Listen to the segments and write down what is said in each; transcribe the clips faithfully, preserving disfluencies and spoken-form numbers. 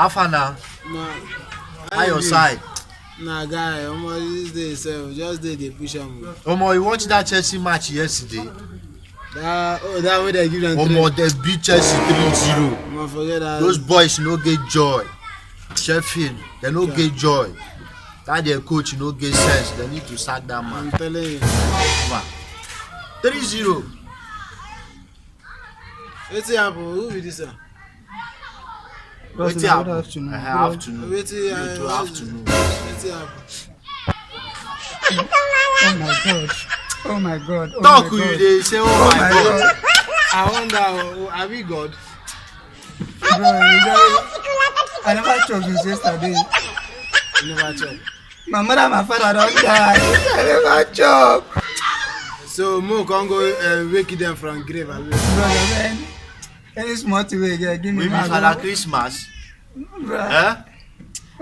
How far now? Na How your side? Na guy, omo, this day sef, just dey dey push am. Omo, you watch that Chelsea match yesterday? That, oh, that way they give them Omo, they beat Chelsea three zero. Omo, forget that. Those boys no get joy. Sheffield, they no get joy. That their coach no get sense. They need to sack that I'm man. Telling you. Three zero. Wetin happen? Who be this one? Wetin happen? Afternoon. I have to know. Wetin You too have to know. Wetin happen? Oh my god. Oh my god. Oh Talk my you god. Dey say, oh my god. I wonder, oh, are we God? Bro, you guys, I never chop since yesterday. You never chop. My mother and my father don die. I never chop. So mo come go uh, wake them from grave. Abi? Brother, man, any small thing wey you get, give me We be my Father Christmas. Bro. Eh?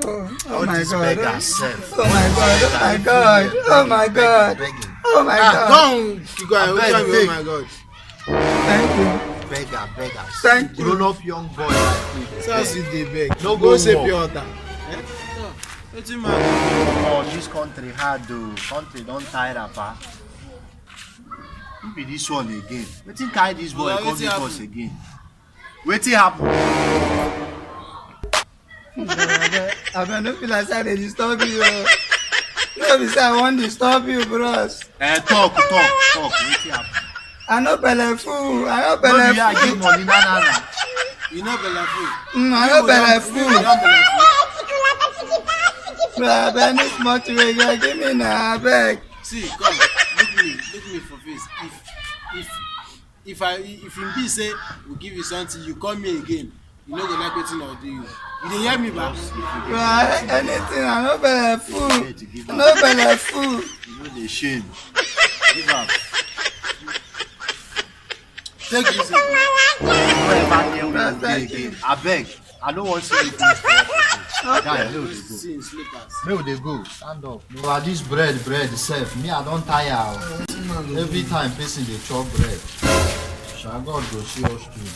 Oh, oh All my these god. beggars sef. Oh my god. Oh my god. Oh my god. Begging. Oh my Ah, god. don't you go Abeg, away from me. take. Oh my God. Thank you. Beggar, beggars. Thank you. Grown up young boy like me. So as you dey beg, No go go save work. Pure Water. Eh? No. Wetin man? Oh, this country hard though. Country don tie wrapper. Who be this one again? Wetin carry this boy Oga, come wetin meet happen? Us again? Wetin happen? Abeg, no feel like say I dey disturb you. Oh. No be say I wan disturb you, bros. Eh, talk, talk, talk. Wetin happen? I no belle full. I no No be here I belle full. Give money, na na na. You no belle full. Mm, I no belle You full. don belle full. Bro, abeg, any small thing wey you get, give me na, abeg. See, come, look me, look me for face. If if if I if e be say we give you something, you call me again. You no go like wetin I do you. You dey hear me, ba? Bro, anything, I no belle full. Hey, to give I am. No belle full. You no dey shame. Give am. Take this. No ever near me again. Abeg, I no wan see you close to us again. Guy, make we dey go. See in slippers. Make we dey go. Stand up. No, ah, this bread, bread sef. Me, I don tire. Oh. Every time person dey chop bread. Sha God go see us through.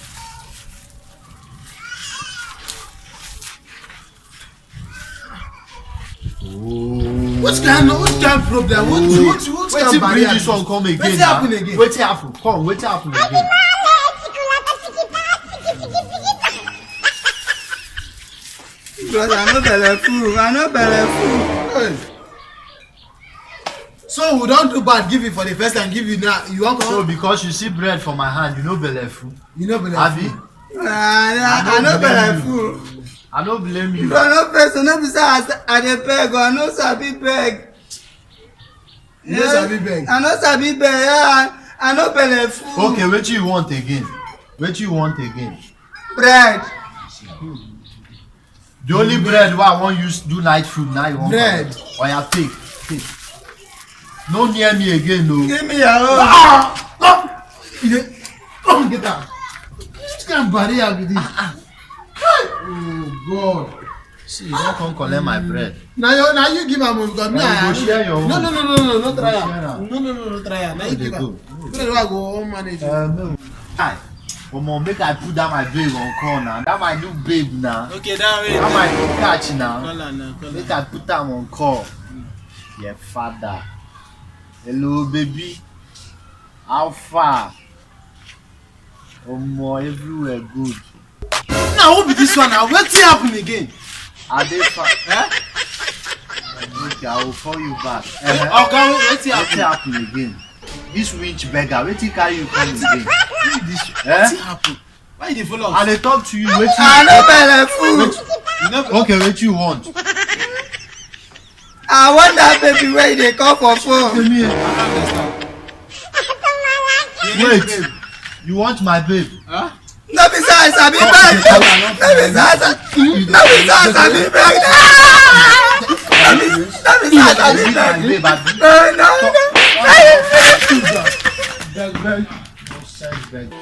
What kind of what kind of problem? What what what kind Wetin of bring barrier? This one come again? Wetin Na? Happen again? Wetin happen? Come, wetin happen again? Bros, I no belle full. I no belle full. Hey. So we don do bad, give you for the first time, give you now. You wan So come? Because you see bread for my hand, you no belle full. You no belle Abi? full. I, I, I no belle full. I no blame you. Bro, no person, no be say I, I dey beg, oh, I no sabi beg. You no sabi beg. I no sabi beg, yeah, I, I no belle full. Okay, wetin you want again? Wetin you want again? Bread. The only bread wey I wan use do night food na you wan Bread. Oya, take, take. No near me again o. Give me your own. Ah! Come! You dey come get am. Which kind of barrier be this? Oh God. See, you don come collect my bread. Na you na you give am o, because me Na you I go share your own. No no no no no no try Go share am. am. No no no no try am. Na How you dey give am. Go? Bread wey I go wan manage. Uh, no. Hi. Omo, make I put that my babe on call now. That my new babe now. Okay, that way. That my new catch now. Call her now, call Make her. I put am on call. Your father. Hello, baby. How far? Omo, everywhere good. Now who be this one now? Wetin happen again? I dey far. Eh? Okay, I will call you back. Eh, Uh-huh. Oga, wetin Wetin happen? Happen again? This winch beggar, wetin carry you come again? Who be this? Eh? Wetin happen? Why you dey follow I us? Dey talk to you, wetin? I no belle full. You no Okay, wetin you want? I want that baby wey you dey call for phone. Give me a- I don't understand. Wait, you want my babe? Huh? No be say I sabi beg. No be say I sabi. No be say I sabi beg. No be no be say I sabi You want my beg. babe, abi? No no no. Beg, beg. Nonsense beggar.